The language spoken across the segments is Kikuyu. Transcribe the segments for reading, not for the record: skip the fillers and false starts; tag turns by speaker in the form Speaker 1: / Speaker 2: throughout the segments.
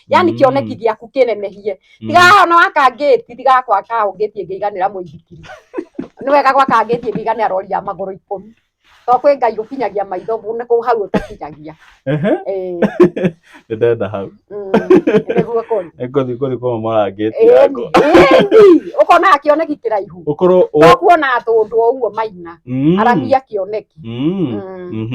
Speaker 1: Yani kĩoneki gĩaku kĩnenehie. Tiga ona waka ngĩti, tiga gwaka ngĩti ĩngĩiganĩra mũithikiri. Nĩ wega gwaka ngĩti ĩngĩiganĩra rori ya magũrũ 10. To kwĩ Ngai ũkinyagia maitho nĩ kũu hau ũtakinyagia. Ĩĩ.
Speaker 2: Nĩ ndenda hau.
Speaker 1: Nĩguo kũrĩ.
Speaker 2: Ngũthiĩ ngũthiĩ kũmomora ngĩti
Speaker 1: Ĩni,
Speaker 2: yakwa.
Speaker 1: ĩni, ũkonaga kĩoneki kĩraihu.
Speaker 2: Ũkorwo
Speaker 1: To kuonaga tũũndũ o ũguo maina. Aramia kĩoneki.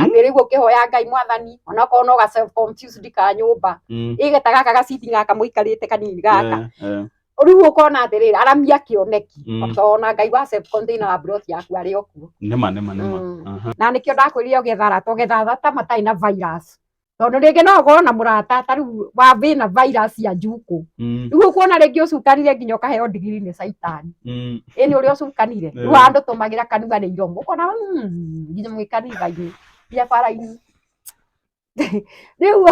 Speaker 1: Atĩ rĩu ũkĩhoya Ngai mwathani, onokorwo no ga self confused ka nyũmba. Ĩgeta gaka gaciti gaka mũikarĩte kanini gaka. Rĩu ũkona atĩrĩrĩ, aramia kĩoneki. To ona Ngai wa self container wa plot yaku arĩ o kuo.
Speaker 2: Nĩma nĩma nĩma.
Speaker 1: Na nĩkĩo ndakwĩrire ũgetha arata, ũgetha arata matarĩ na virus. Tondũ rĩngĩ no ũkorwo na mũrata ta rĩu wa wĩna virus ya njukũ. Rĩu ũkuona rĩngĩ ũcukanire nginya ũkaheo ndigiri nĩ caitani. Ĩni ũrĩa ũcukanire. Rĩu andũ tũmagĩra kanua nĩ iromo. Ũkona nginya mwĩ kanitha-inĩ, nginya bara-inĩ. Rĩu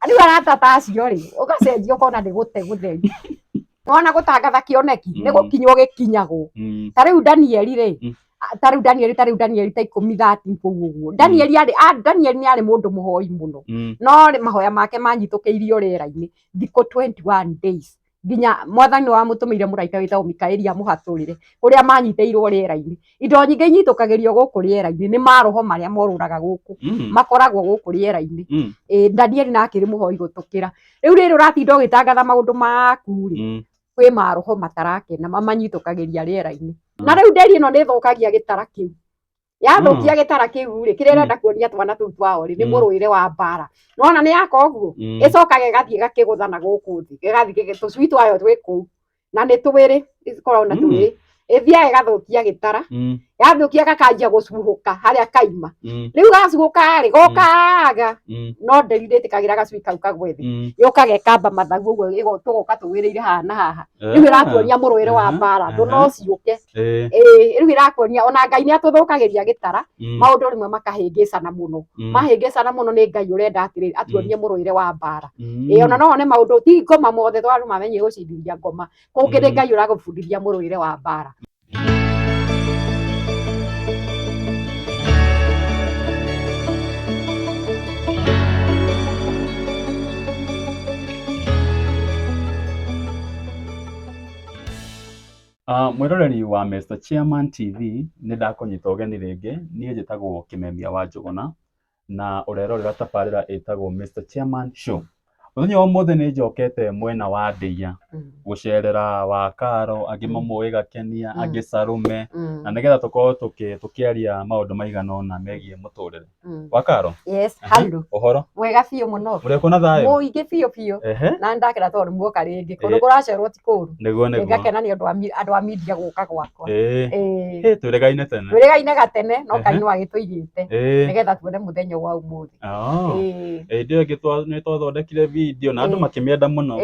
Speaker 1: rĩu arata ta acio rĩ, ũgacenjia ũkona nĩ gũte gũtheri. Wona gũtangatha kĩoneki nĩ gũkinywo gĩkinyagwo. Ta rĩu Danieli rĩ, ta rĩu Danieli, ta rĩu Danieli ta 10 13 kũu ũguo. Danieli arĩ, Danieli nĩ arĩ mũndũ mũhoi mũno. No rĩ, mahoya make manyitũkĩirio rĩera-inĩ thikũ 21 days. Nginya mwathani wamũtũmĩire mũraika wĩtagwo Mikaeli amũhatũrĩre kũrĩa manyitĩirwo rĩera-inĩ. Indo nyingĩ inyitũkagĩrio gũkũ rĩera-inĩ nĩ maroho marĩa morũraga gũkũ, makoragwo gũkũ rĩera-inĩ. Ĩ Danieli nake akĩrĩ mũhoi gũtũkĩra. Rĩu rĩrĩ ũratinda ũgĩtangatha maũndũ maku rĩ, kwĩ maroho matarakena mamanyitũkagĩria rĩera-inĩ. Na rĩu nderi ĩno nĩ ĩthũkagia gĩtara kĩu. Yathũkia gĩtara kĩu rĩ, kĩrĩa ĩrenda kuonia twana tũu twao rĩ, nĩ mũrũĩre wa mbara. Nĩwona nĩ yaka ũguo, ĩcokaga ĩgathiĩ ĩgakĩgũtha na gũkũ thĩ, ĩgathiĩ tũcui twayo twĩ kũu. Na nĩ twĩrĩ, ĩkoragwo na twĩrĩ. Ĩthiaga ĩgathũkia gĩtara, yathũkia gakanjia gũcuhũka harĩa kaima. Rĩu gacuhũka rĩ, gokaga, no nderi ndĩtĩkagĩra gacui kau kagwe thĩ. Yũkaga ĩkamba mathagu ũguo, tũgoka tũgwĩrĩire haha na haha. Rĩu ĩratuonia mũrũĩre wa mbara, thũ no ciũke. Ĩĩ, rĩu ĩrakuonia ona Ngai nĩ atũthũkagĩria gĩtara, maũndũ rĩmwe makahĩngĩcana mũno. Mahĩngĩcana mũno nĩ Ngai ũrenda atĩrĩrĩ, atuonie mũrũĩre wa mbara. Ĩĩ, ona no one maũndũ ti ngoma mothe tondũ andũ mamenye gũcindithia ngoma. Kũngĩ nĩ Ngai ũragũbundithia mũrũĩre wa mbara.
Speaker 2: Mwĩroreri wa Mr Chairman TV, nĩ ndakũnyita ũgeni rĩngĩ, niĩ njĩtagwo Kĩmemia wa Njũgũna, na ũrerorera tabarĩra ĩtagwo Mr Chairman Show. Mũthenya wa ũmũthĩ nĩ njokete mwena wa Ndeiya, gũcerera Wakaro, angĩ mamũĩ Gakenia, angĩ Sarume, na nĩgetha tũkorwo tũkĩaria maũndũ maigana ũna megiĩ mũtũrĩre. Wakaro?
Speaker 1: Yes, hello.
Speaker 2: Ũhoro?
Speaker 1: Mwega biũ mũno.
Speaker 2: Ũrĩ kuo na thayũ?
Speaker 1: Mũingĩ biũ biũ. Na nĩndakena tondũ nĩmuoka rĩngĩ. Kũndũ kũracerwo ti kũru.
Speaker 2: Nĩguo nĩguo.
Speaker 1: Ngakena nĩ ũndũ wa andũ a media gũka gwakwa.
Speaker 2: Ĩĩ. Twĩrĩgaine tene.
Speaker 1: Twĩrĩgaine gatene no Ngai no agĩtũigĩte. Nĩgetha tuone mũthenya wa ũmũthĩ.
Speaker 2: Hĩndĩ ĩyo ĩngĩ nĩ twathondekire video na andũ makĩmĩenda mũno.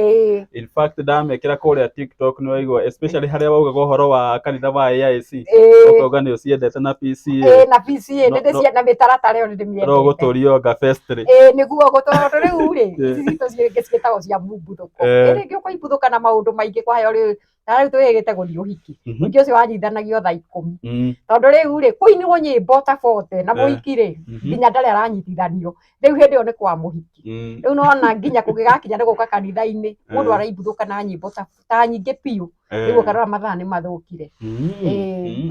Speaker 2: In fact ndamĩkĩra kũrĩa TikTok nĩ waigua especially harĩa waugaga ũhoro wa kanitha wa AIC. Ũkauga nĩ ũciendete na PCA.
Speaker 1: Na PCA nĩ ndĩcienda mĩtaratara ĩyo nĩ ndĩmĩendete.
Speaker 2: No gũtũrio anga festry.
Speaker 1: Ĩĩ nĩguo tondũ rĩu rĩ, ici citũ cingĩ ciĩtagwo cia mumbuthũko. Rĩngĩ ũkaimbuthũka na maũndũ maingĩ kwaheo rĩu ta rĩu twĩrĩgĩte gũthiĩ ũhiki. Ũhiki ũcio wanyitithanagio thaa 10. Tondũ rĩu rĩ, kũinwo nyĩmbo ta 40 na mũhiki rĩ, nginya ndarĩ aranyitithanio. Rĩu hĩndĩ ĩyo nĩ kwa mũhiki. Rĩu nĩwona nginya kũngĩgakinya nĩ gũka kanitha-inĩ, mũndũ araimbuthũka na nyĩmbo ta nyingĩ biũ. Rĩu ũkarora mathaa nĩ mathũkire.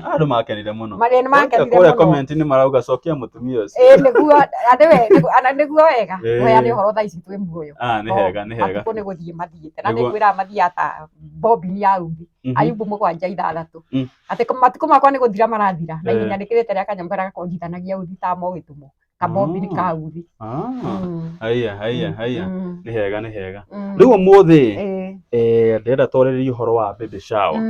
Speaker 2: Andũ makenire mũno.
Speaker 1: Nĩ makenire
Speaker 2: Kũrĩa
Speaker 1: mũno.
Speaker 2: comment nĩ marauga cokia mũtumia ũcio.
Speaker 1: Ĩĩ nĩguo, nĩguo wega. Kũheana ũhoro thaa ici twĩ muoyo.
Speaker 2: Nĩ hega, nĩ hega.
Speaker 1: Matukũ nĩ gũthiĩ mathiĩte. Na nĩ ngwĩraga mathiaga ta bombini ya uthi. Ayubu 7:6. Atĩ matukũ makwa nĩ gũthira marathira. Na ihenya rĩkĩrĩte rĩa kanyamũ karĩa gakonjithanagia uthi ta mogĩtũmwo. Kabombini ka uthi.
Speaker 2: Haiya, haiya, haiya. Nĩ hega, nĩ hega. Rĩu ũmũthĩ ndĩrenda twarĩrĩrie ũhoro wa baby shower.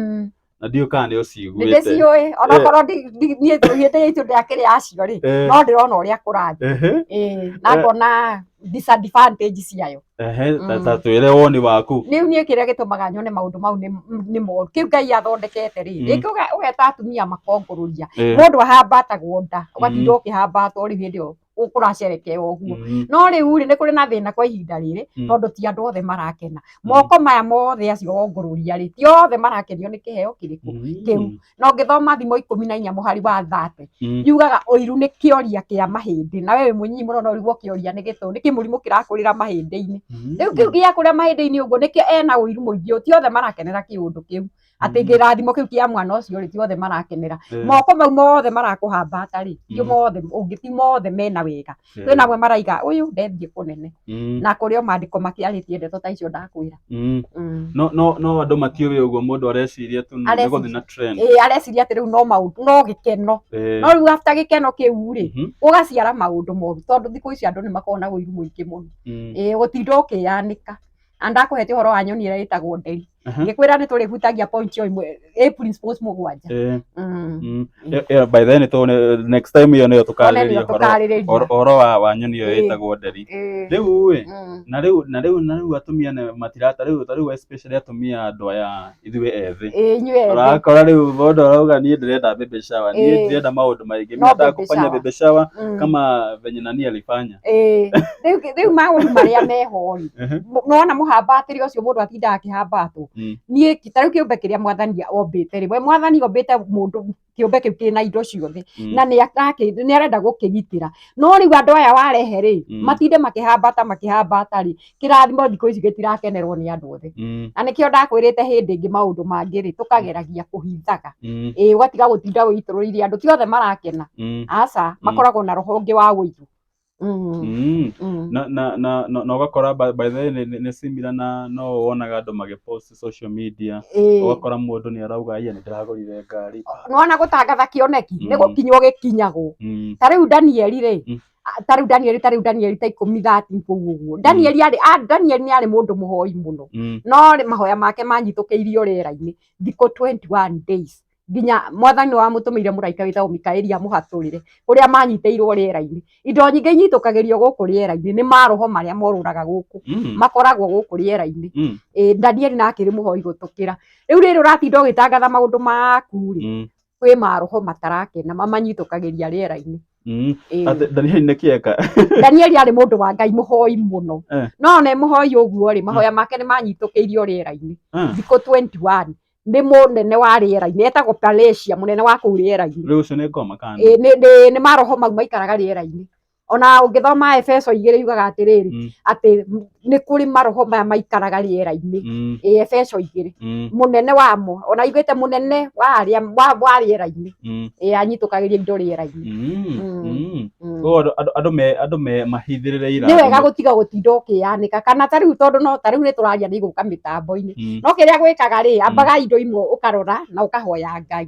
Speaker 2: Na ndiũĩ kana nĩ ũciguĩte.
Speaker 1: Nĩndĩciũĩ onokorwo niĩ hĩndĩ itũ ndĩakĩrĩ acio rĩ, no ndĩrona ũrĩa kũrathiĩ. Na ngona disadvantage ciayo.
Speaker 2: Ta twĩre woni waku.
Speaker 1: Rĩu niĩ kĩrĩa gĩtũmaga nyone maũndũ mau nĩ moru, kĩu Ngai athondekete rĩ, rĩngĩ ũgeta atumia makongũrũria, mũndũ ahambatagwo nda, ũgatinda ũkĩhambatwo rĩu hĩndĩ ĩyo Kũracerekewa ũguo. No rĩu rĩ, nĩ kũrĩ na thĩna kwa ihinda rĩrĩ, tondũ ti andũ othe marakena. Moko maya mothe acio wongũrũria rĩ, ti othe marakenio nĩ kĩheo kĩrĩkũ kĩu. Na ũngĩthoma Thimo 14 mũhari wa 30, yugaga ũiru nĩ kĩoria kĩa mahĩndĩ. Na we wĩ mũnyinyi mũno no ũrigwo kĩoria nĩ gĩtũ, nĩ kĩmũrimũ kĩrakũrĩra mahĩndĩ-inĩ. Rĩu kĩu gĩakũrĩra mahĩndĩ-inĩ ũguo nĩkĩo ena ũiru mũingĩ, ti othe marakenera kĩũndũ kĩu. Atĩ kĩrathimo kĩu kĩa mwana ũcio rĩ, ti othe marakenera. Moko mau mothe marakũhambata rĩ, ti mothe ũngĩ, ti mothe mena wega. Kwĩna amwe maraiga ũyũ ndethiĩ kũnene. Na kũrĩ o maandĩko makĩarĩtie ndeto ta icio ndakwĩra.
Speaker 2: No no no andũ matiũĩ ũguo, mũndũ areciria tu nĩ gũthiĩ na trend.
Speaker 1: Ĩĩ, areciria atĩ rĩu no maũndũ, no gĩkeno. No rĩu after gĩkeno kĩu rĩ, ũgaciara maũndũ moru, tondũ thikũ ici andũ nĩ makoragwo na ũiru mũingĩ mũno. Ĩĩ, gũtinda ũkĩyanĩka. Na ndakũhete ũhoro wa nyoni ĩrĩa ĩtagwo nderi. Ngĩkwĩra nĩ tũrĩhutagia point ĩyo ĩmwe, ĩ principles 7.
Speaker 2: By then nĩ next time ĩyo nĩyo
Speaker 1: One
Speaker 2: tũkarĩrĩria
Speaker 1: nĩyo
Speaker 2: ũhoro
Speaker 1: tũkarĩrĩria.
Speaker 2: Ũhoro wa nyoni ĩyo ĩtagwo nderi. Rĩu ĩ, na rĩu atumia nĩ matirata rĩu, ta rĩu especially atumia, andũ aya ithuĩ ethĩ.
Speaker 1: Ĩĩ, inyuĩ ethĩ.
Speaker 2: Ũrakora rĩu mũndũ arauga, niĩ ndĩrenda baby shower, niĩ ndirenda maũndũ maingĩ,
Speaker 1: No
Speaker 2: mimi nataka
Speaker 1: baby
Speaker 2: kufanya
Speaker 1: shower.
Speaker 2: Baby shower kama venye nani alifanya.
Speaker 1: Ĩĩ, rĩu maũndũ marĩa meho rĩ, nona mũhambatĩre ũcio mũndũ atindaga akĩhambatwo. Niĩ ta rĩu kĩũmbe kĩrĩa mwathani ombĩte rĩ, we mwathani ombĩte mũndũ kĩũmbe kĩu kĩna indo ciothe, na nĩ arenda gũkĩgitĩra. No rĩu andũ aya warehe rĩ, matinde makĩhambata makĩhambata rĩ, kĩrathimo thikũ ici gĩtirakenerwo nĩ andũ othe. Na nĩkĩo ndakwĩrĩte hĩndĩ ĩngĩ, maũndũ mangĩ rĩ, tũkageragia kũhithaga. Ĩĩ, ũgatiga gũtinda wĩitũrũrĩire andũ, ti othe marakena. Aca, makoragwo na roho ũngĩ wa ũiru.
Speaker 2: Na ũgakora by the way nĩ similar na no wonaga andũ magĩpost social media, ũgakora mũndũ nĩ arauga, "Aya, nĩ ndĩragũrire ngari."
Speaker 1: Nĩwona gũtangatha kĩoneki nĩ gũkinywo gĩkinyagwo. Ta rĩu Danieli rĩ, ta rĩu Danieli ta 10 13 kũu ũguo, Danieli arĩ Danieli nĩ arĩ mũndũ mũhoi mũno. No rĩ, mahoya make manyitũkĩirio rĩera-inĩ thikũ 21 days, nginya mwathani wamũtũmĩire mũraika wĩtagwo Mikaeli amũhatũrĩre kũrĩa manyitĩirwo rĩera-inĩ. Indo nyingĩ inyitũkagĩrio gũkũ rĩera-inĩ nĩ maroho marĩa morũraga gũkũ, makoragwo gũkũ rĩera-inĩ. Ĩ Danieli nake arĩ mũhoi gũtũkĩra. Rĩu rĩrĩ ũratinda ũgĩtangatha maũndũ maku rĩ, kwĩ maroho matarakena mamanyitũkagĩria rĩera-inĩ. Ĩĩ.
Speaker 2: Atĩ Danieli nĩ kĩeka?
Speaker 1: Danieli arĩ mũndũ wa Ngai mũhoi mũno. No ona e mũhoi ũguo rĩ, mahoya make nĩ manyitũkĩirio rĩera-inĩ thikũ 21 nĩ mũnene wa rĩera-inĩ etagwo Palatia, mũnene wa kũu rĩera-inĩ.
Speaker 2: Rĩu ũcio nĩ ngoma kana?
Speaker 1: Ĩ, nĩ maroho mau maikaraga rĩera-inĩ. Ona ũngĩthoma Efeso 2 yugaga atĩrĩrĩ, atĩ nĩ kũrĩ maroho maya maikaraga rĩera-inĩ. Ĩ, Efeso 2. Mũnene wamo ona augĩte mũnene wa arĩa wa rĩera-inĩ. Ĩ, anyitũkagĩria indo rĩera-inĩ.
Speaker 2: Koguo andũ me mahithĩrĩre
Speaker 1: Nĩ wega
Speaker 2: irathimo.
Speaker 1: Gũtiga gũtinda ũkĩyanĩka kana ta rĩu, tondũ no ta rĩu nĩ tũraria nĩ igũka mĩtambo-inĩ. No kĩrĩa gwĩkaga rĩ, ambaga indo imwe ũkarora na ũkahoya Ngai.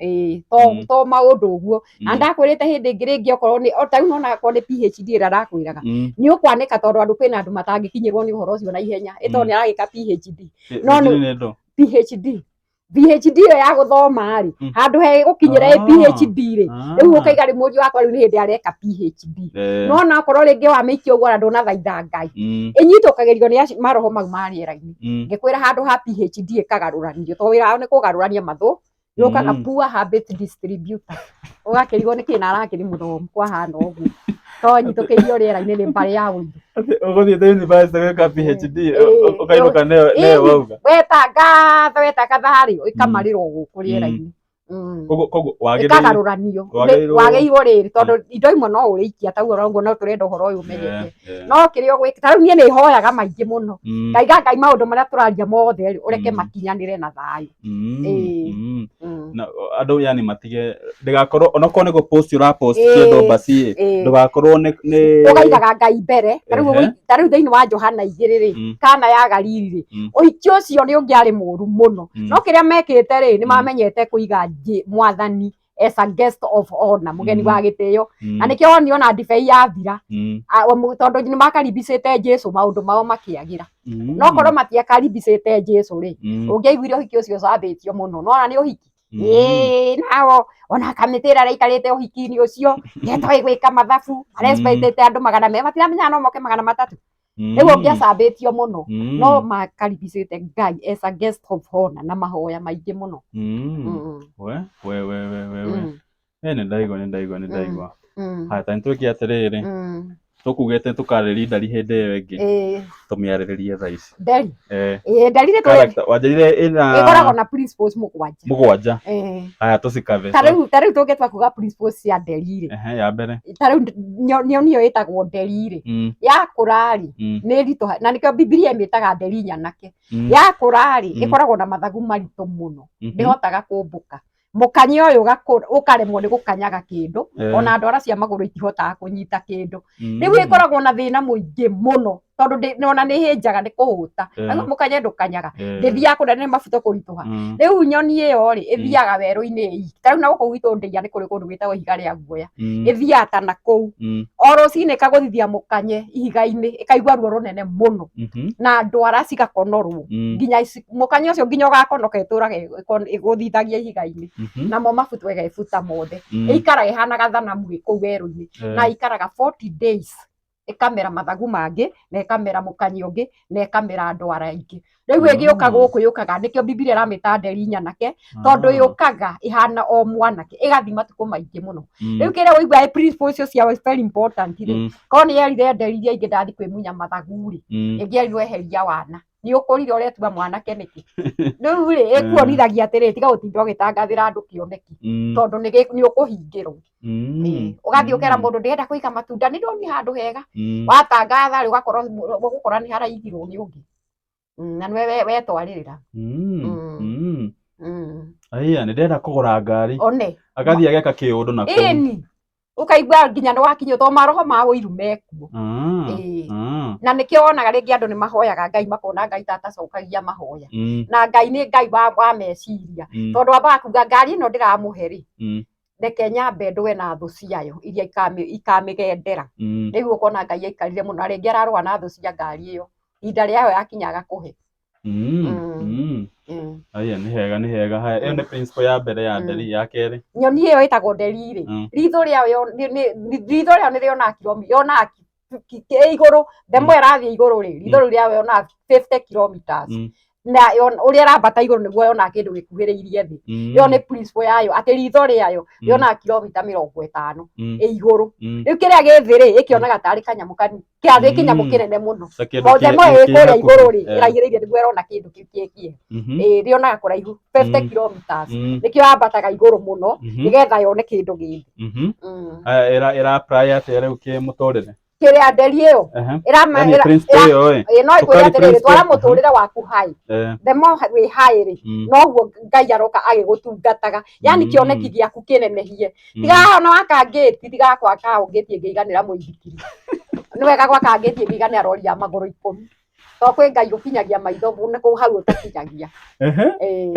Speaker 1: Ĩĩ, to maũndũ ũguo. Na ndakwĩrĩte hĩndĩ ĩngĩ rĩngĩ, okorwo nĩ o ta rĩu nona okorwo nĩ PhD ĩrĩa ndakwĩraga, nĩ ũkwanĩka tondũ andũ, kwĩna andũ matangĩkinyĩrwo nĩ ũhoro ũcio na ihenya, ĩ tondũ nĩ aragĩka PhD. No
Speaker 2: PhD nĩ ndũ?
Speaker 1: PhD ĩyo ya gũthoma rĩ, handũ he gũkinyĩra ĩ PhD rĩ, rĩu ũkaiga rĩ, mũriũ wakwa rĩu nĩ hĩndĩ areka PhD. No ona okorwo rĩngĩ wamĩikia ũguo na ndũnathaitha Ngai, ĩnyitũkagĩrio nĩ acio maroho mau ma rĩera-inĩ. Ngĩkwĩra handũ ha PhD ĩkagarũranio, tondũ wĩra wao nĩ kũgarũrania mathũ yũkaga. Poor habit distributor, ũgakĩrigwo nĩkĩ na arakĩrĩ mũthomu kwahana ũguo, to nyitũkĩirio rĩera-inĩ nĩ mbarĩ ya ũiru.
Speaker 2: Atĩ ũgũthiĩte university gwĩka PhD, ũkainũka nĩyo wauga.
Speaker 1: Wetangatha wetangatha rĩ, ĩkamarĩrwo gũkũ rĩera-inĩ.
Speaker 2: Koguo wagĩrĩire
Speaker 1: Ĩkagarũranio.
Speaker 2: Wagĩrĩirwo
Speaker 1: Wagĩrĩirwo rĩrĩ, tondũ indo imwe no ũrĩikia ta ũguo no tũrenda ũhoro ũyũ ũmenyeke. No kĩrĩa ũgwĩka, ta rĩu niĩ nĩ hoyaga maingĩ mũno, ngaiga Ngai maũndũ marĩa tũraria mothe rĩ, ũreke makinyanĩre na thayũ. Ĩĩ.
Speaker 2: Na andũ yani matige, ndĩgakorwo onokorwo nĩ gũpost ũrapost kĩndũ, basi ndũgakorwo nĩ
Speaker 1: Ũgaigaga Ngai mbere. Ta rĩu thĩinĩ wa Johana 2 rĩ, Kana ya Galili rĩ, ũhiki ũcio nĩ ũngĩarĩ mũru mũno. No kĩrĩa mekĩte rĩ, nĩ mamenyete kũiga mwathani as a guest of honor, mũgeni wa gĩtĩo. Na nĩkĩo wonire ona ndibei yathira, tondũ nĩ makaribicĩte Jesu, maũndũ mao makĩagĩra. No korwo matiakaribicĩte Jesu rĩ, ũngĩaiguire ũhiki ũcio ũcambĩtio mũno. Nona nĩ ũhiki, ĩĩ, nao ona kamĩtĩ ĩrĩa ĩraikarĩte ũhiki-inĩ ũcio yetoĩ gwĩka mathabu, marespectĩte andũ 400, matiramenyaga no moke 300. Rĩu ũngĩacambĩtio mũno. No makaribicĩte Ngai as a guest of honor na mahoya maingĩ mũno.
Speaker 2: We we we we we we. Nĩ ndaigua, nĩ ndaigua, nĩ ndaigua. Haya, ta nĩtwĩke atĩrĩrĩ, tũkugĩte tũkarĩria ndari hĩndĩ ĩyo ĩngĩ, tũmĩarĩrĩrie thaa ici.
Speaker 1: Nderi.
Speaker 2: Eh,
Speaker 1: Ĩĩ, nderi nĩ
Speaker 2: character wanjĩrire ĩna
Speaker 1: ĩkoragwo na principles mũgwanja.
Speaker 2: Mũgwanja.
Speaker 1: Ĩĩ.
Speaker 2: Haya, tũcikave.
Speaker 1: Ta rĩu tũngĩtua kuga principles cia nderi rĩ,
Speaker 2: Ehe, ya mbere.
Speaker 1: Ta rĩu nyoni ĩyo ĩtagwo nderi rĩ, yakũra rĩ, nĩ ritũ na nĩkĩo Bibilia ĩmĩtaga nderi nyanake. Yakũra rĩ, ĩkoragwo na mathagu maritũ mũno, ndĩhotaga kũmbũka. Mũkanye ũyũ ũkaremwo nĩ gũkanyaga kĩndũ, ona ndwara cia magũrũ itihotaga kũnyita kĩndũ. Rĩu ĩkoragwo na thĩna mũingĩ mũno tondũ ona nĩ ĩhĩnjaga nĩ kũhũta. Naguo mũkanye ndũkanyaga, ndĩthiaga kũnene nĩ mabuto kũritũha. Rĩu nyoni ĩyo rĩ, ĩthiaga werũ-inĩ ĩiki. Ta rĩu na gũkũ gwitũ ndĩia nĩ kũrĩ kũndũ gwĩtagwo ihiga rĩa guoya. Ĩthiaga ta na kũu. O rũcinĩ ĩkagũthithia mũkanye ihiga-inĩ, ĩkaigua ruo rũnene mũno na ndwara cigakonorwo. Nginya mũkanye ũcio nginya ũgakonoka ĩtũraga ĩgũthithagia ihiga-inĩ. Namo mabuto ĩgebuta mothe. Ĩikaraga ĩhana gathanamu ĩ kũu werũ-inĩ. Na ĩikaraga 40 days ĩkamera mathagu mangĩ na ĩkamera mũkanye ũngĩ na ĩkamera ndwara ingĩ. Rĩu ĩgĩũka gũkũ yũkaga, nĩkĩo Bibilia ĩramĩta nderi nyanake, tondũ yũkaga ĩhana o mwanake, ĩgathiĩ matukũ maingĩ mũno. Rĩu kĩrĩa ũigua principle icio cia is very important rĩ, korwo nĩ yerire nderi iria ingĩ ndathiĩ kwĩmunya mathagu rĩ, ĩngĩerirwo eheria wana. Nĩ ũkũrire ũretua mwanake nĩkĩ? Rĩu rĩ, ĩkuonithagia atĩrĩrĩ, tiga gũtinda ũgĩtangathĩra andũ kĩoneki, tondũ nĩ ũkũhingĩrwo. Ĩĩ, ũgathiĩ ũkera mũndũ ndĩrenda kũiga matunda, nĩ ndonire handũ hega. Watangatha rĩ, ũgakorwo ũgũkora nĩ haraigirwo nĩ ũngĩ. Na nĩwe wetwarĩrĩra.
Speaker 2: Aya, nĩ ndĩrenda kũgũra ngari.
Speaker 1: One.
Speaker 2: Agathiĩ ageka kĩũndũ na kũu.
Speaker 1: Ĩni. Ũkaigua nginya nĩ wakinyio tondũ maroho ma ũiru mekuo. Ĩĩ. Na nĩkĩo wonaga rĩngĩ andũ nĩ mahoyaga Ngai makona Ngai ta atacokagia mahoya. Na Ngai nĩ Ngai wa meciria. Tondũ ambaga kuga ngari ĩno ndĩramũhe rĩ, reke nyambe ndũe na thũ ciayo iria ikamĩgendera. Rĩu ũkona Ngai aikarire mũno na rĩngĩ ararũa na thũ cia ngari ĩyo. Ihinda rĩayo yakinya agakũhe.
Speaker 2: Aya, nĩ hega, nĩ hega. Haya, ĩyo nĩ principle ya mbere ya nderi. Ya kerĩ?
Speaker 1: Nyoni ĩyo ĩtagwo nderi rĩ, ritho rĩayo nĩ rĩonaga yonaga ĩ igũrũ, the more ĩrathiĩ igũrũ rĩ, ritho rĩu rĩayo yonaga 50 kilometers. Na ũrĩa ĩrambata igũrũ nĩguo yonaga kĩndũ gĩkuhĩrĩirie thĩ. Ĩyo nĩ principle yayo, atĩ ritho rĩayo rĩonaga kilomita 50 ĩ igũrũ. Rĩu kĩrĩa gĩ thĩ rĩ, ĩkĩonaga tarĩ kanyamũ kanini, kĩarĩ kĩnyamũ kĩnene mũno.
Speaker 2: Ta kĩndũ
Speaker 1: The more ĩ
Speaker 2: kĩ
Speaker 1: kũrĩa
Speaker 2: hakuhĩ.
Speaker 1: igũrũ rĩ, ĩraihĩrĩirie nĩguo ĩrona kĩndũ kĩu kĩ kĩega. Ĩ rĩonaga kũraihu 50 kilometers. Nĩkĩo yambataga igũrũ mũno nĩgetha yone kĩndũ gĩ thĩ.
Speaker 2: Haya, ĩra apply atĩa rĩu kĩ mũtũrĩre?
Speaker 1: Kĩrĩa nderi ĩyo
Speaker 2: Yani principle ĩyo ĩ.
Speaker 1: Ĩ, no ĩkwĩre
Speaker 2: Tũkari
Speaker 1: atĩrĩrĩ,
Speaker 2: principle.
Speaker 1: twara mũtũrĩre waku high. The more wĩ high rĩ, noguo Ngai aroka agĩgũtungataga. Yani kĩoneki gĩaku kĩnenehie. Tiga ona waka ngĩti, tiga gwaka ngĩti ĩngĩiganĩra mũithikiri. Nĩ wega gwaka ngĩti ĩngĩiganĩra rori ya magũrũ 10. Tondũ kwĩ Ngai ũkinyagia maitho nĩ kũu hau ũtakinyagia. Ĩĩ.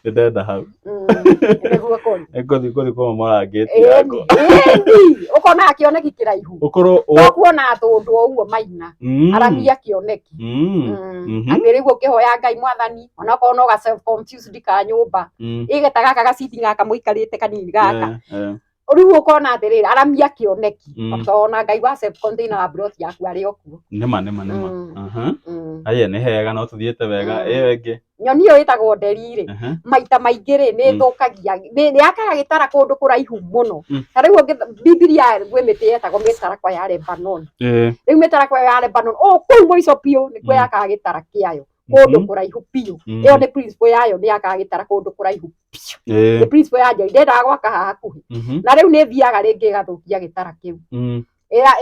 Speaker 2: Nĩ ndenda hau.
Speaker 1: Nĩguo kũrĩ.
Speaker 2: Ngũthiĩ kũmomora ngĩti
Speaker 1: Ĩni,
Speaker 2: yakwa.
Speaker 1: ĩni, ũkonaga kĩoneki kĩraihu.
Speaker 2: Ũkorwo
Speaker 1: To kuonaga tũũndũ o ũguo maina. Aramia kĩoneki. Atĩ rĩu ũkĩhoya Ngai mwathani, onokorwo no ga self confused ka nyũmba. Ĩgeta gaka gaciti gaka mũikarĩte kanini gaka. Rĩu ũkona atĩrĩrĩ, aramia kĩoneki. Tondũ ona Ngai wa self container wa plot yaku arĩ o kuo.
Speaker 2: Nĩma, nĩma, nĩma. Aya, nĩ hega, no tũthiĩte wega. Ĩyo ĩngĩ.
Speaker 1: Nyoni ĩyo ĩtagwo nderi rĩ, maita maingĩ rĩ, nĩ ĩthũkagia, nĩ yakaga gĩtara kũndũ kũraihu mũno. Ta rĩu Bibilia gwĩ mĩtĩ yetagwo mĩtarakwa ya Lebanon. Rĩu mĩtarakwa ĩyo ya Lebanon, o kũu mũico biũ nĩkuo yakaga gĩtara kĩayo, kũndũ kũraihu biũ. Ĩyo nĩ principle yayo, nĩ yakaga gĩtara kũndũ kũraihu biũ. Nĩ principle ya Ngai, ndendaga gwaka haha hakuhĩ. Na rĩu nĩ ĩthiaga rĩngĩ ĩgathũkia gĩtara kĩu.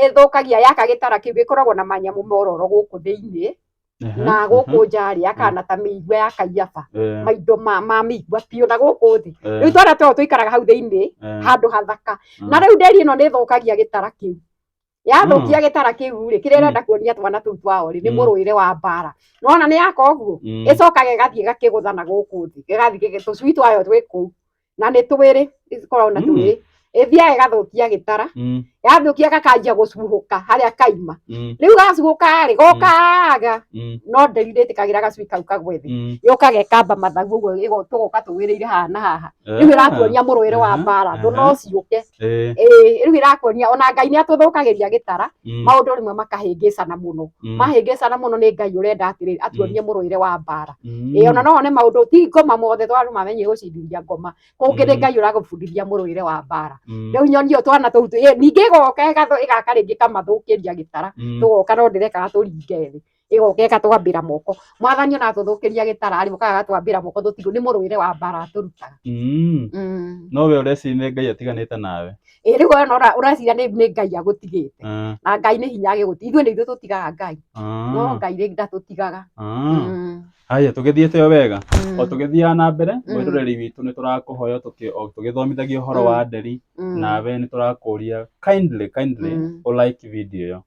Speaker 1: Ĩthũkagia yaka gĩtara kĩu gĩkoragwo na manyamũ mororo gũkũ thĩinĩ, na gũkũ nja rĩ, yakana ta mĩigua ya kaiaba, maindo ma mĩigua biũ na gũkũ thĩ. Rĩu twana tũu tũikaraga hau thĩinĩ, handũ hathaka. Na rĩu nderi ĩno nĩ ĩthũkagia gĩtara kĩu. Yathũkia gĩtara kĩu rĩ, kĩrĩa ĩrenda kuonia twana tũu twao rĩ, nĩ mũrũĩre wa mbara. Nĩwona nĩ yaka ũguo, ĩcokaga ĩgathiĩ ĩgakĩgũtha na gũkũ thĩ, ĩgathiĩ tũcui twayo twĩ kũu. Na nĩ twĩrĩ, ĩkoragwo na twĩrĩ. Ĩthiaga ĩgathũkia gĩtara, Yathũkia gakanjia gũcuhũka harĩa kaima. Rĩu gacuhũka rĩ, gokaga no nderi ndĩtĩkagĩra gacui kau kagwe thĩ. Yũkaga ĩkamba mathagu ũguo, tũgoka tũgwĩrĩire haha na haha. Rĩu ĩratuonia mũrũĩre wa mbara, thũ no ciũke. Ĩĩ, rĩu ĩrakuonia ona Ngai nĩ atũthũkagĩria gĩtara, maũndũ rĩmwe makahĩngĩcana mũno. Mahĩngĩcana mũno nĩ Ngai ũrenda atĩrĩrĩ, atuonie mũrũĩre wa mbara. Ĩĩ, ona no one maũndũ ti ngoma mothe, tondũ andũ mamenye gũcindithia ngoma. Kũngĩ nĩ Ngai ũragũbundithia mũrũĩre wa mbara. Rĩu nyoni ĩyo twana tũu ningĩ ĩgoka ĩgaka rĩngĩ ĩkamathũkĩria gĩtara. Tũgoka no ndĩrekaga tũringe thĩ. Ĩgoka ĩgatwambĩra moko. Mwathani ona atũthũkĩria gĩtara rĩ, ũkaga agatwambĩra moko tũtigũ, nĩ mũrũĩre wa mbara atũrutaga.
Speaker 2: No we ũreciria nĩ Ngai atiganĩte nawe?
Speaker 1: Ĩĩ, rĩu we ona ũreciria nĩ Ngai agũtigĩte. Na Ngai nĩ hinya agĩgũtiga. Ithuĩ nĩ ithuĩ tũtigaga Ngai. No Ngai rĩ ndatũtigaga.
Speaker 2: Haya, tũgĩthiĩte o wega. O tũgĩthiaga na mbere, mwĩroreri witũ nĩ tũrakũhoya tũgĩthomithagia ũhoro wa nderi, nawe nĩ tũrakũria kindly, kindly ũ like video ĩyo.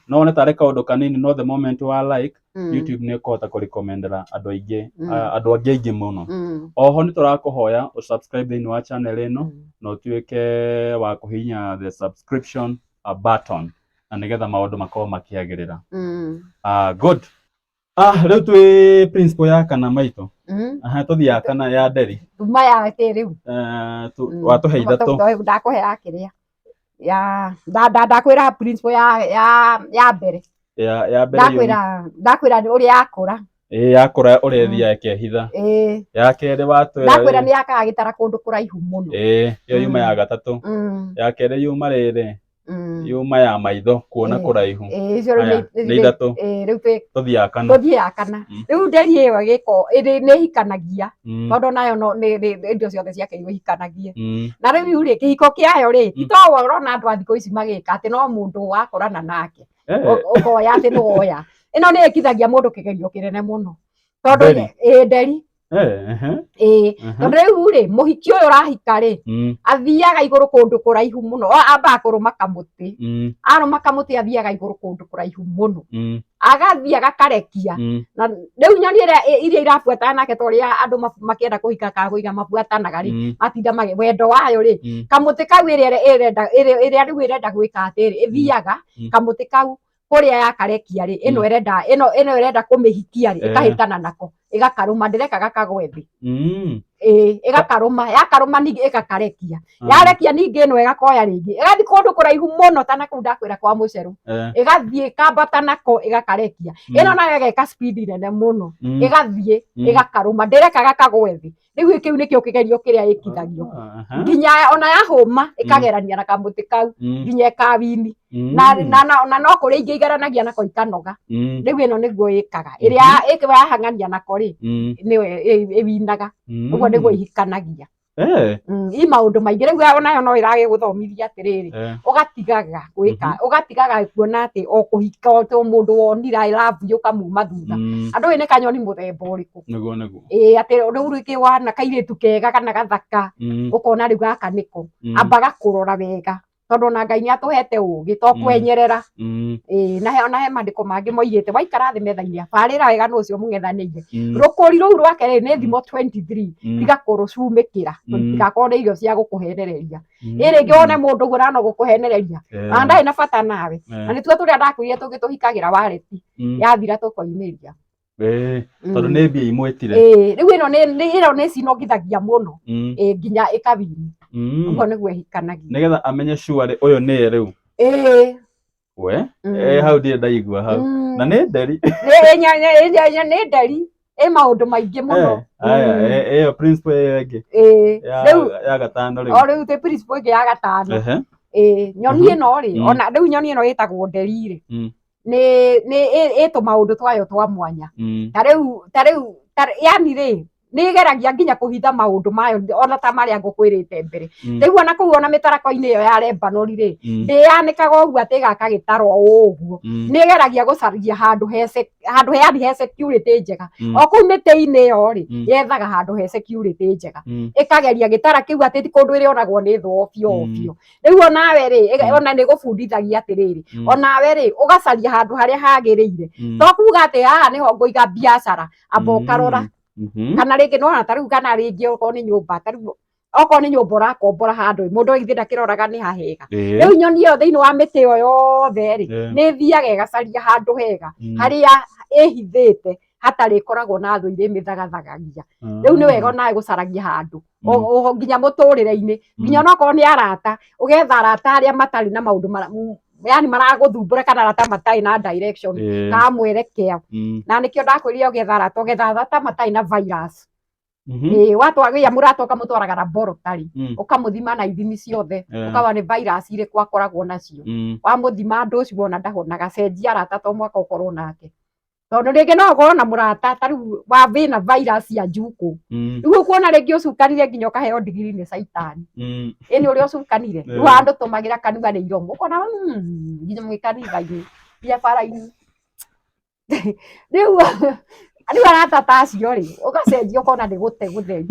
Speaker 2: No wone tarĩ kaũndũ kanini, no the moment wa like, YouTube nĩ ĩkũhota kũrecommendera andũ aingĩ, andũ angĩ aingĩ mũno. Oho nĩ tũrakũhoya ũ subscribe thĩinĩ wa channel ĩno, na ũtuĩke wa kũhihinya the subscription button, na nĩgetha maũndũ makorwo makĩagĩrĩra. Good. Rĩu twĩ principle ya kana maitũ. Aha, tũthiĩ ya kana ya nderi.
Speaker 1: Tuma ya kĩ rĩu?
Speaker 2: Watũhe ithatũ.
Speaker 1: Ndakũhe ya kĩrĩa? Ya ndakwĩra principle ya mbere.
Speaker 2: Ya mbere.
Speaker 1: Ndakwĩra ũrĩa yakũra.
Speaker 2: Ĩĩ, yakũra ũrĩa ĩthiaga ĩkehitha.
Speaker 1: Ĩĩ.
Speaker 2: Ya kerĩ watwĩra.
Speaker 1: Ndakwĩra nĩ yakaga gĩtara kũndũ kũraihu mũno.
Speaker 2: Ĩĩ, ĩyo yuma ya gatatũ. Ya kerĩ yuma rĩrĩ. Yuma ya maitho kuona kũraihu. Nĩ ithatũ.
Speaker 1: Rĩu
Speaker 2: tũthiĩ ya kana.
Speaker 1: Tũthiĩ ya kana. Rĩu nderi ĩyo ĩgĩko nĩ ĩhikanagia. Tondũ nayo no nĩ indo ciothe ciake ihikanagie. Na rĩu rĩ, kĩhiko kĩayo rĩ, ti to ũrona andũ a thikũ ici magĩka atĩ no mũndũ wakorana nake. Ũkoya atĩ nĩwoya. Ĩno nĩ ĩkithagia mũndũ kĩgerio kĩnene mũno. Tondũ ĩ nderi. Ĩĩ, tondũ rĩu rĩ, mũhiki ũyũ ũrahika rĩ, athiaga igũrũ kũndũ kũraihu mũno. Ambaga kũrũma kamũtĩ. Arũma kamũtĩ athiaga igũrũ kũndũ kũraihu mũno. Agathiĩ agakarekia. Na rĩu nyoni ĩrĩa iria irabuatana nake ta ũrĩa andũ makĩenda kũhika kana kũiga mabuatanaga rĩ, matinda magĩ wendo wayo rĩ, kamũtĩ kau ĩrĩa ĩrenda ĩrĩa rĩu ĩrenda gwĩka atĩrĩ, ĩthiaga kamũtĩ kau kũrĩa yakarekia rĩ, ĩno ĩrenda ĩno ĩno ĩrenda kũmĩhikia rĩ, ĩkahĩtana nako, ĩgakarũma, ndĩrekaga kagwe thĩ. Ĩĩ, ĩgakarũma, yakarũma ningĩ ĩgakarekia. Yarekia ningĩ ĩno ĩgakoya rĩngĩ, ĩgathiĩ kũndũ kũraihu mũno ta nakũu ndakwĩra kwa mũcerũ. Ĩgathiĩ ĩkambata nako ĩgakarekia. Ĩno nayo ĩgeka speed nene mũno, ĩgathiĩ ĩgakarũma, ndĩrekaga kagwe thĩ. Rĩu kĩu nĩkĩo kĩgerio kĩrĩa ĩkithagio. Nginya ona yahũma ĩkagerania na kamũtĩ kau nginya ĩkawini. Na no kũrĩ ingĩ igeranagia nako ikanoga. Rĩu ĩno nĩguo ĩkaga. Ĩrĩa yahang'ania nako rĩ, nĩyo ĩwinaga. Ũguo nĩguo ihikanagia. I maũndũ maingĩ rĩu onayo no ĩragĩgũthomithia atĩrĩrĩ, ũgatigaga gwĩka, ũgatigaga kuona atĩ o kũhika o to mũndũ wonire I love you ũkamuma thutha. Andũ ũyũ nĩ kanyoni mũthemba ũrĩkũ?
Speaker 2: Nĩguo nĩguo.
Speaker 1: Ĩĩ, atĩ rĩu rĩngĩ wana kairĩtu kega kana gathaka, ũkona rĩu gaka nĩko. Ambaga kũrora wega, tondũ ona Ngai nĩ atũhete ũgĩ, to kwenyerera. Ĩĩ, na ona he maandĩko mangĩ moigĩte waikara thĩ metha-inĩ barĩra wega nũ ũcio mũng'ethanĩire. Rũkũri rũu rwake rĩ nĩ thimo 23, tiga kũrũcumĩkĩra, tigakorwo nĩ irio cia gũkũhenereria. Ĩ rĩngĩ wone mũndũ ũguo na no gũkũhenereria, na ndarĩ na bata nawe. Na nĩtuo tũrĩa ndakwĩrire tũngĩ tũhikagĩra wareti, yathira tũkoimĩria.
Speaker 2: Tondũ nĩ mbia imwĩtire.
Speaker 1: Rĩu ĩno nĩ ĩno nĩ cinongithagia mũno. Ĩĩ, nginya ĩkawini. Ũguo nĩguo ĩhikanagia.
Speaker 2: Nĩgetha amenye sure ũyũ nĩye rĩu.
Speaker 1: Ĩĩ.
Speaker 2: We, hau ndirĩ ndaigua hau. Na nĩ nderi.
Speaker 1: Nĩ nderi. Ĩ maũndũ maingĩ mũno.
Speaker 2: Aya, ĩyo principle ĩyo ĩngĩ.
Speaker 1: Ĩĩ. Rĩu
Speaker 2: ya gatano rĩu.
Speaker 1: O rĩu tĩ principle ĩngĩ ya gatano. Ĩĩ, nyoni ĩno rĩ, ona rĩu nyoni ĩno ĩtagwo nderi rĩ. Nĩ ĩ tũmaũndũ twayo twa mwanya. Ta rĩu yani rĩ, nĩ ĩgeragia nginya kũhitha maũndũ mayo ona ta marĩa ngũkwĩrĩte mbere. Rĩu ona kũu ona mĩtarako-inĩ ĩyo ya Lebanon rĩ, ndĩyanĩkaga ũguo atĩ ĩgaka gĩtaro ũguo. Nĩ ĩgeragia gũcaria handũ he handũ yani he security njega. O kũu mĩtĩ-inĩ ĩyo rĩ, yethaga handũ he security njega. Ĩkageria gĩtara kĩu atĩ ti kũndũ ĩrĩonagwo nĩ thũ obio obio. Rĩu onawe rĩ, ona nĩ gũbundithagia atĩrĩrĩ, onawe rĩ, ũgacaria handũ harĩa hagĩrĩire. To kuga atĩ haha nĩho ngũiga biacara, amba ũkarora. Kana rĩngĩ nĩwona ta rĩu kana rĩngĩ okorwo nĩ nyũmba, ta rĩu Okorwo nĩ nyũmba ũrakombora handũ, mũndũ githĩ ndakĩroraga nĩ hahega?
Speaker 2: Ĩĩ.
Speaker 1: Rĩu nyoni ĩyo thĩinĩ wa mĩtĩ ĩyo yothe rĩ,
Speaker 2: Ĩĩ.
Speaker 1: nĩ ĩthiaga ĩgacaria handũ hega harĩa ĩhithĩte hatarĩ ĩkoragwo na thũ irĩ mĩthagathagagia. Rĩu nĩ wega onawe gũcaragia handũ nginya mũtũrĩre-inĩ, nginya onokorwo nĩ arata, ũgetha arata arĩa matarĩ na maũndũ yani maragũthumbũra, kana arata matarĩ na direction
Speaker 2: Ĩĩ.
Speaker 1: kana mwerekeo. Na nĩkĩo ndakwĩrire ũgetha arata, ũgetha arata matarĩ na virus. Ĩĩ, watwagĩa mũrata ũkamũtwaraga laboratory, ũkamũthima na ithimi ciothe, ũkaba nĩ virus irĩkũ akoragwo nacio. Wamũthima andũ ũcio wona ndahonaga, cenjia arata, to mwaka ũkorwo nake, tondũ rĩngĩ no ũkorwo na mũrata ta rĩu wa wĩna virus ya njukũ. Rĩu ũkuona rĩngĩ ũcukanire nginya ũkaheo ndigiri nĩ caitani. Ĩ nĩ ũrĩa ũcukanire. Rĩu andũ tũmagĩra kanua nĩ iromo, ũkona nginya mwĩ kanitha-inĩ, nginya bara-inĩ. Rĩu arata ta acio rĩ, ũgacenjia ũkona nĩ gũte gũtheri.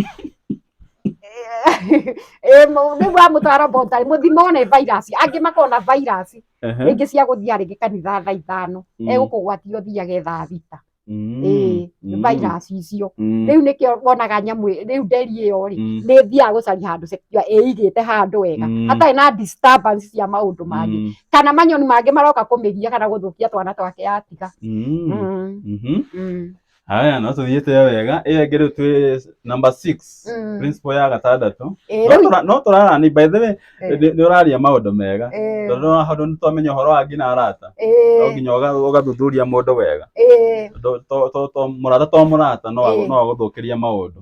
Speaker 1: Ĩ rĩu wamũtwara laboratory mũthime one virus, angĩ makoragwo na virus rĩngĩ cia gũthiaga rĩngĩ kanitha thaa 5, egũkũgwatia ũthiage thaa 6. Ĩĩ, virus icio. Rĩu nĩkĩo wonaga nyamũ rĩu nderi ĩyo rĩ, nĩ ĩthiaga gũcaria handũ secure, ĩigĩte handũ wega hatarĩ na disturbance cia maũndũ mangĩ kana manyoni mangĩ maroka kũmĩgia kana gũthũkia twana twake, yatiga.
Speaker 2: Haya, no tũthiĩte wega. Ĩyo ĩngĩ rĩu twĩ number 6, principle ya gatandatũ.
Speaker 1: Ĩĩ,
Speaker 2: No
Speaker 1: rĩu
Speaker 2: tũrarani, by the way, nĩ ũraria maũndũ mega, tondũ no handũ nĩ twamenya ũhoro wa nginya arata, no nginya ũgathuthuria mũndũ wega, tondũ mũrata to mũrata no no agũthũkĩria maũndũ.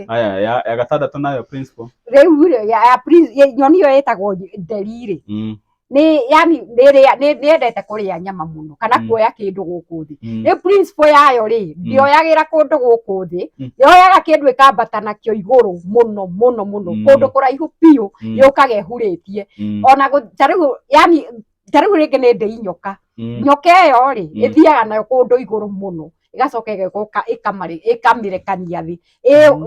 Speaker 2: Haya, ya gatandatũ nayo principle.
Speaker 1: Rĩu rĩ, nyoni ĩyo ĩtagwo nderi rĩ, nĩ yani nĩ yendete kũrĩa nyama mũno kana kuoya kĩndũ gũkũ thĩ. Rĩu principle yayo rĩ, ndĩoyagĩra kũndũ gũkũ thĩ, yoyaga kĩndũ ĩkambata nakĩo igũrũ mũno mũno mũno, kũndũ kũraihu biũ, yũkaga ĩhurĩtie. Ona ta rĩu yani ta rĩu rĩngĩ nĩ ndĩi nyoka. Nyoka ĩyo rĩ, ĩthiaga nayo kũndũ igũrũ mũno, ĩgacoka ĩgoka ĩkamĩrekania thĩ.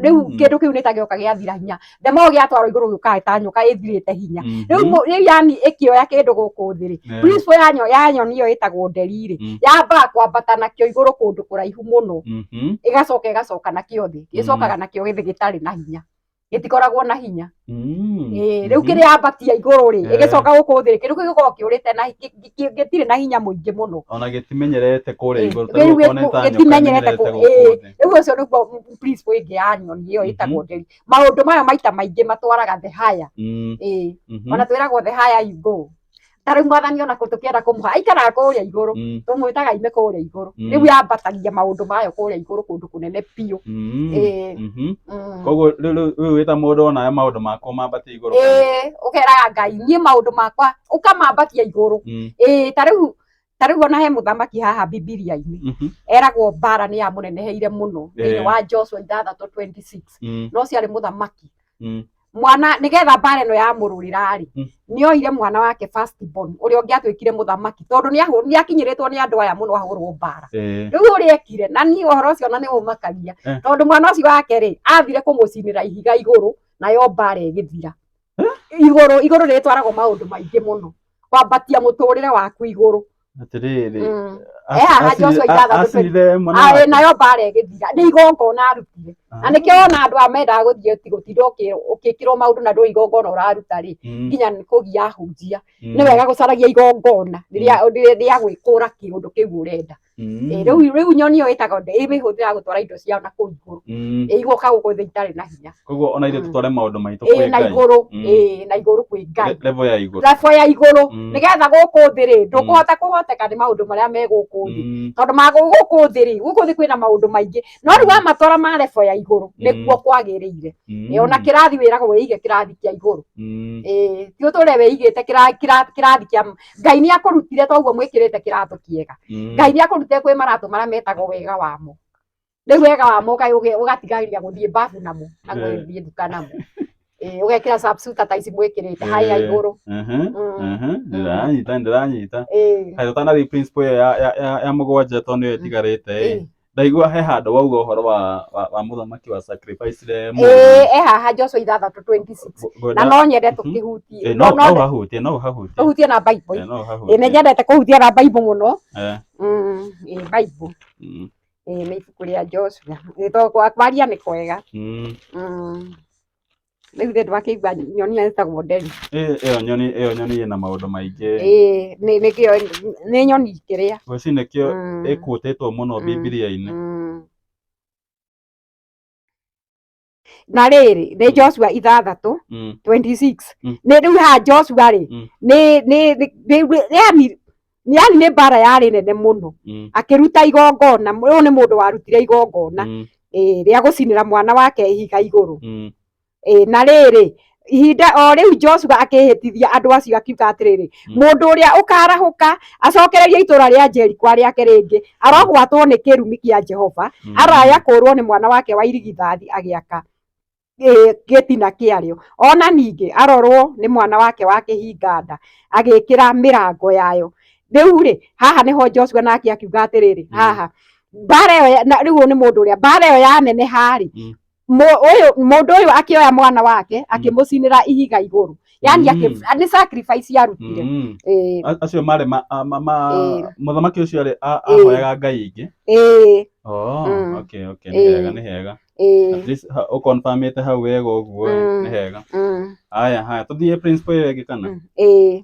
Speaker 1: Rĩu kĩndũ kĩu nĩ ta gĩoka gĩathira hinya, ndemo gĩatwarwo igũrũ gĩũkaga ta nyoka ĩthirĩte hinya. Rĩu rĩu yani ĩkĩoya kĩndũ gũkũ thĩ rĩ, principle ya nyoni ĩyo ĩtagwo nderi rĩ, yambaga kwambata nakĩo igũrũ kũndũ kũraihu mũno, ĩgacoka ĩgacoka nakĩo thĩ, ĩcokaga nakĩo gĩthĩ gĩtarĩ na hinya, gĩtikoragwo na hinya. Ĩĩ, rĩu kĩrĩa yambatia igũrũ rĩ, ĩgĩcoka gũkũ thĩ rĩ, kĩndũ kĩu gĩkoragwo kĩũrĩte na gĩtirĩ na hinya mũingĩ mũno.
Speaker 2: Ona gĩtimenyerete kũrĩa igũrũ, ta
Speaker 1: Rĩu
Speaker 2: rĩu okorwo nĩ ta nyoka
Speaker 1: gĩtimenyerete
Speaker 2: ĩmenyerete gũkũ thĩ.
Speaker 1: Rĩu ũcio nĩguo principle ĩngĩ ya nyoni ĩyo ĩtagwo nderi. Maũndũ maya maita maingĩ matwaraga the higher. Ĩĩ, ona twĩragwo the higher you go. Ta rĩu mwathani ona tũkĩenda kũmũha aikaraga kũrĩa igũrũ, tũmwĩtaga aime kũrĩa igũrũ. Rĩu yambatagia maũndũ mayo kũrĩa igũrũ kũndũ kũnene biũ. Ĩĩ.
Speaker 2: Koguo rĩu wĩ ta mũndũ onawe maũndũ makwa mambatie igũrũ kana?
Speaker 1: Ĩĩ, ũkeraga Ngai niĩ maũndũ makwa ũkamambatia igũrũ. Ĩĩ, ta rĩu ona he mũthamaki haha Bibilia-inĩ, eragwo mbara nĩ yamũneneheire mũno thĩinĩ wa Joshua 6:26. No ũcio arĩ mũthamaki, mwana nĩgetha mbara ĩno yamũrũrĩra rĩ, nĩoire mwana wake first born ũrĩa ũngĩatuĩkire mũthamaki, tondũ nĩakinyĩrĩtwo nĩ andũ aya mũno ahũrwo mbara. Rĩu ũrĩa ekire, na niĩ ũhoro ũcio ona nĩ ũmakagia, tondũ mwana ũcio wake rĩ, athire kũmũcinĩra ihiga igũrũ, nayo mbara ĩgĩthira. Igũrũ igũrũ rĩtwaragwo maũndũ maingĩ mũno, kwambatia mũtũrĩre waku igũrũ.
Speaker 2: Atĩrĩrĩ.
Speaker 1: Haha Joshua 6
Speaker 2: Acinire mwana
Speaker 1: Arĩ
Speaker 2: wake?
Speaker 1: Nayo mbara ĩgĩthira nĩ igongona arutire. Na nĩkĩo wona andũ aya mendaga gũthiĩ ti gũtinda ũkĩkĩrwo maũndũ na ndũĩ igongona ũraruta rĩ, nginya nĩ kũgia ahunjia. Nĩ wega gũcaragia igongona rĩrĩa rĩa gwĩkũra kĩũndũ kĩu ũrenda. Rĩu nyoni ĩyo ĩtagwo ĩmĩhũthĩraga gũtwara indo ciao na kũu igũrũ, ĩgoka gũkũ thĩ itarĩ na hinya.
Speaker 2: Koguo ona ithuĩ tũtware maũndũ maitũ kwĩ
Speaker 1: Na
Speaker 2: Ngai.
Speaker 1: igũrũ. Ĩĩ, na igũrũ kwĩ Ngai.
Speaker 2: Level ya igũrũ.
Speaker 1: Level ya igũrũ, nĩgetha gũkũ thĩ rĩ, ndũkũhota kũhoteka nĩ maũndũ marĩa me gũkũ thĩ, tondũ ma gũkũ thĩ rĩ, gũkũ thĩ kwĩna maũndũ maingĩ, no rĩu wamatwara ma level ya igũrũ nĩkuo kwagĩrĩire. Ona kĩrathi wĩragwo wĩige kĩrathi kĩa igũrũ. Ĩĩ, ti ũtũre wĩigĩte kĩrathi kĩa Ngai nĩ akũrutire toguo mwĩkĩrĩte kĩratũ kĩega. Ngai nĩ akũrutire kwĩ maratũ marĩa metagwo wega wamo. Rĩu wega wamo ũgatigagĩria gũthiĩ babu namo na gũthiĩ nduka namo. Ĩĩ, ũgekĩra subsuit ta ici mwĩkĩrĩte haya igũrũ.
Speaker 2: Ndĩranyita, ndĩranyita.
Speaker 1: Ĩĩ.
Speaker 2: Kaĩ tũtanathiĩ principle ĩyo ya mũgwanja, tondũ nĩyo ĩtigarĩte ĩ, ndaigua he handũ wauga ũhoro wa mũthamaki wa sacrifice
Speaker 1: Ĩĩ, e haha Joshua 6:26, na no nyende tũkĩhutie.
Speaker 2: No no ũhahutie, no ũhahutie.
Speaker 1: Tũhutie na Bible.
Speaker 2: No
Speaker 1: Ĩĩ,
Speaker 2: ũhahutie.
Speaker 1: nĩ nyendete kũhutia na Bible mũno. Ĩĩ, Bible. Ĩĩ, nĩ ibuku rĩa Joshua. Ĩĩ, tondũ kwaria nĩ kwega. Rĩu thĩ ndwakĩigua nyoni ĩtagwo nderi.
Speaker 2: Ĩyo nyoni, ĩyo nyoni ĩna maũndũ maingĩ.
Speaker 1: Ĩĩ, nĩ nĩkĩo nĩ nyoni kĩrĩa.
Speaker 2: Ngwĩciria nĩkĩo ĩkuũtĩtwo mũno Bibilia-inĩ.
Speaker 1: Na rĩrĩ, nĩ Joshua 6 26. Nĩ rĩu haha Joshua rĩ, nĩ nĩ nĩ yani yani nĩ mbara yarĩ nene mũno. Akĩruta igongona, ũyũ nĩ mũndũ warutire igongona rĩa gũcinĩra mwana wake ihiga igũrũ. Na rĩrĩ, ihinda o rĩu Joshua akĩhĩtithia andũ acio akiuga atĩrĩrĩ, mũndũ ũrĩa ũkarahũka acokererie itũũra rĩa Jeriko rĩake rĩngĩ, arogwatwo nĩ kĩrumi kĩa Jehova, araya kũũrwo nĩ mwana wake wa irigithathi agĩaka gĩtina kĩarĩo. Ona ningĩ arorwo nĩ mwana wake wa kĩhinga nda agĩkĩra mĩrango yayo. Rĩu rĩ, haha nĩho Joshua nake akiuga atĩrĩrĩ, haha mbara ĩyo, rĩu ũyũ nĩ mũndũ ũrĩa mbara ĩyo yaneneha rĩ, mũndũ ũyũ akĩoya mwana wake akĩmũcinĩra ihiga igũrũ, yani nĩ sacrifice yarutire.
Speaker 2: Acio marĩ mũthamaki ũcio arĩ ahoyaga ngai ingĩ. Oh, okay, okay, nĩ hega, nĩ hega. At least ũkonfirmĩte hau wega ũguo, nĩ hega. Haya, haya, tũthiĩ principle ĩyo ĩngĩ kana?
Speaker 1: Ĩĩ.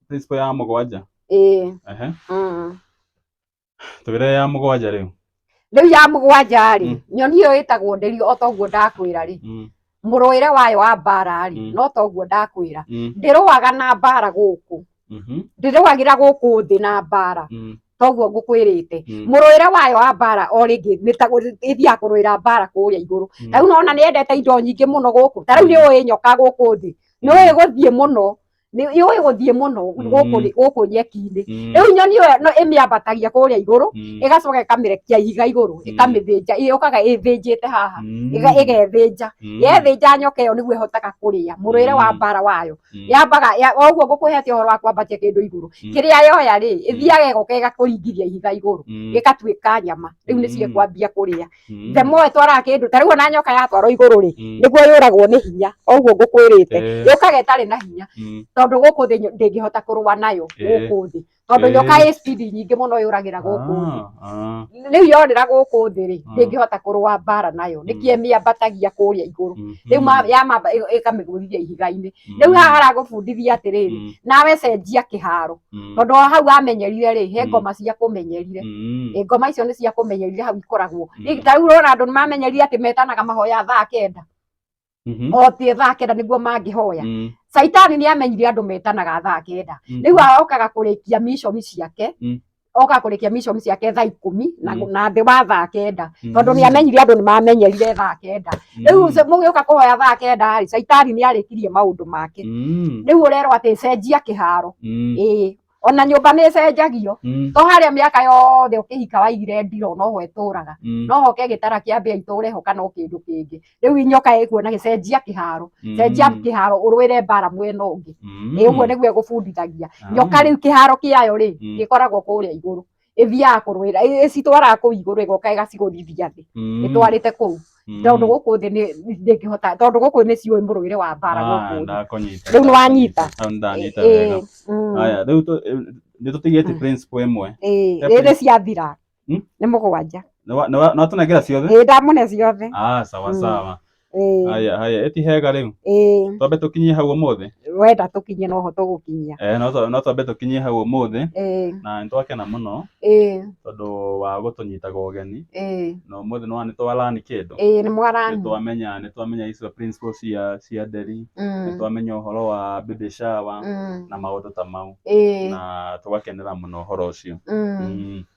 Speaker 2: Principle ya mũgwanja.
Speaker 1: Ĩĩ.
Speaker 2: Ehe. Tũgĩre ya mũgwanja rĩu.
Speaker 1: Rĩu ya mũgwanja rĩ, nyoni ĩyo ĩtagwo nderi o toguo ndakwĩra rĩ, mũrũĩre wayo wa mbara rĩ, no toguo ndakwĩra, ndĩrũaga na mbara gũkũ, ndĩrũagĩra gũkũ thĩ na mbara, toguo ngũkwĩrĩte. Mũrũĩre wayo wa mbara o rĩngĩ ĩthiaga kũrũĩra mbara kũrĩa igũrũ. Ta rĩu nona nĩ yendete indo nyingĩ mũno gũkũ, ta rĩu nĩ ũĩ nyoka gũkũ thĩ, nĩ ũĩ gũthiĩ mũno, nĩ yũĩ gũthiĩ mũno gũkũ gũkũ nyeki-inĩ. Rĩu nyoni ĩyo no ĩmĩambatagia kũrĩa igũrũ, ĩgacoka ĩkamĩrekia ihiga igũrũ, ĩkamĩthĩnja, yũkaga ĩthĩnjĩte haha, ĩgethĩnja. Yethĩnja nyoka ĩyo nĩguo ĩhotaga kũrĩa mũrũĩre wa mbara wayo. Yambaga o ũguo ngũkũhete ũhoro wa kwambatia kĩndũ igũrũ, kĩrĩa yoya rĩ, ĩthiaga ĩgoka ĩgakũringithia ihiga igũrũ, gĩgatuĩka nyama. Rĩu nĩcio ĩkwambia kũrĩa. The more ĩtwaraga kĩndũ, ta rĩu ona nyoka yatwarwo igũrũ rĩ, nĩguo yũragwo nĩ hinya, o ũguo ngũkwĩrĩte. Yũkaga ĩtarĩ na hinya, tondũ gũkũ thĩ ndĩngĩhota kũrũa nayo gũkũ thĩ. Tondũ nyoka ĩ speed nyingĩ mũno yũragĩra gũkũ thĩ. Rĩu yorĩra gũkũ thĩ rĩ, ndĩngĩhota kũrũa mbara nayo, nĩkĩo ĩmĩambatagia kũrĩa igũrũ. Rĩu yamamba ĩkamĩgũthithia ihiga-inĩ. Rĩu haha haragũbundithia atĩrĩrĩ, nawe cenjia kĩharo. Tondũ o hau wamenyerire rĩ, he ngoma cia kũmenyerire. Ngoma icio nĩ cia kũmenyerire hau ikoragwo. Ta rĩu ũrona andũ nĩ mamenyerire atĩ metanaga mahoya thaa 9. O ti thaa 9 nĩguo mangĩhoya. Caitani nĩ amenyire andũ metanaga thaa 9. Rĩu okaga kũrĩkia mission ciake. Okaga kũrĩkia mission ciake thaa 10 na thĩ wa thaa 9. Tondũ nĩ amenyire andũ nĩ mamenyerire thaa 9. Rĩu mũgĩũka kũhoya thaa 9 rĩ, caitani nĩ arĩkirie maũndũ make. Rĩu ũrerwo atĩ cenjia kĩharo. Ĩĩ. Ona nyũmba nĩ ĩcenjagio. To harĩa mĩaka yothe ũkĩhika waigire ndiro noho ĩtũraga. No hoke gĩtara kĩa mbĩa itũre ho kana o kĩndũ kĩngĩ. Rĩu nyoka ĩkuona gĩcenjia kĩharo. Cenjia kĩharo ũrũĩre mbara mwena ũngĩ. Ĩ ũguo nĩguo ĩgũbundithagia. Nyoka rĩu kĩharo kĩayo rĩ, gĩkoragwo kũrĩa igũrũ. Ĩthiaga kũrũĩra, ĩcitwaraga kũu igũrũ ĩgoka ĩgacigũthithia thĩ. Ĩtwarĩte kũu. Tondũ gũkũ thĩ ndĩngĩhota, tondũ gũkũ nĩ ciũĩ mũrũĩre wa mbara gũkũ thĩ. Rĩu nĩ wanyita.
Speaker 2: Hau nĩ ndanyita wega. Haya, rĩu nĩ tũtigĩtie principle ĩmwe.
Speaker 1: Ĩĩ, rĩrĩ ciathira. Nĩ 7.
Speaker 2: Nĩ watũnengera ciothe?
Speaker 1: Ĩĩ, ndamũne ciothe.
Speaker 2: Sawa sawa. Haya, haya, ĩti hega rĩu. Twambe tũkinyie hau ũmũthĩ.
Speaker 1: Wenda tũkinyie noho tũgũkinyia.
Speaker 2: No twambe tũkinyie hau ũmũthĩ. Na nĩ twakena mũno. Tondũ wa gũtũnyitaga ũgeni. Na ũmũthĩ nĩ twarani kĩndũ.
Speaker 1: Ĩĩ, nĩ mwarani.
Speaker 2: Nĩ twamenya icio principles cia nderi. Nĩ twamenya ũhoro wa baby shower na maũndũ ta mau. Na tũgakenera mũno ũhoro ũcio.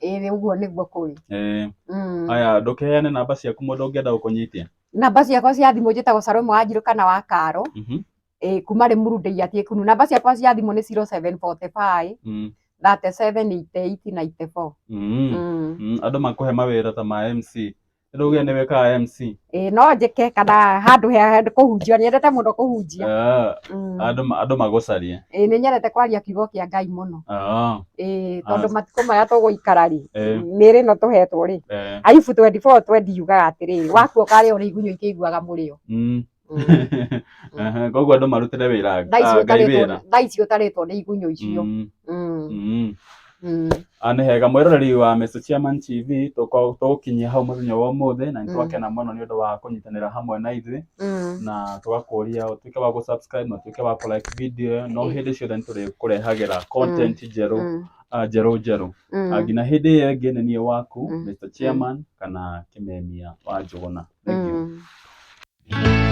Speaker 1: Ĩĩ, ũguo nĩguo kũrĩ.
Speaker 2: Haya, ndũkĩheane namba ciaku mũndũ ũngĩenda gũkũnyitia.
Speaker 1: Namba ciakwa cia thimũ njĩtagwo Salome Wanjiru kana wa Karo. Kuma Limuru Ndeiatie Kunu. Namba ciakwa cia thimũ nĩ 0745 37 88 94.
Speaker 2: Andũ makũhe mawĩra ta ma MC. Rĩu uge nĩ wĩkaga MC.
Speaker 1: Ĩĩ, no njĩke kana handũ he kũhunjia, nyendete mũno kũhunjia.
Speaker 2: Andũ magũcarie.
Speaker 1: Ĩĩ, nĩ nyendete kwaria kiugo kĩa Ngai mũno. Ĩĩ, tondũ matukũ maya tũgũikara rĩ, mĩĩrĩ ĩno tũhetwo rĩ, Ayubu 24:20 yugaga atĩrĩrĩ, wakua ũkarĩo nĩ igunyũ ikĩiguaga mũrĩo.
Speaker 2: Koguo andũ marutĩre wĩra Ngai wĩra.
Speaker 1: Thaa ici ũtarĩtwo nĩ igunyũ icio.
Speaker 2: Ah, nĩ hega mwĩroreri wa Mr. Chairman TV, tũgũkinyia hau mũthenya wa ũmũthĩ, na nĩ twakena mũno nĩ ũndũ wa kũnyitanĩra hamwe na ithuĩ, na tũgakũria ũtuĩke wa gũ-subscribe na ũtuĩke wa kũ-like video ĩyo, no hĩndĩ ciothe nĩ tũrĩkũrehagĩra content njerũ, njerũ njerũ. Nginya hĩndĩ ĩyo ĩngĩ, nĩ niĩ waku Mr. Chairman kana Kĩmemia wa Njũgũna. Thank you.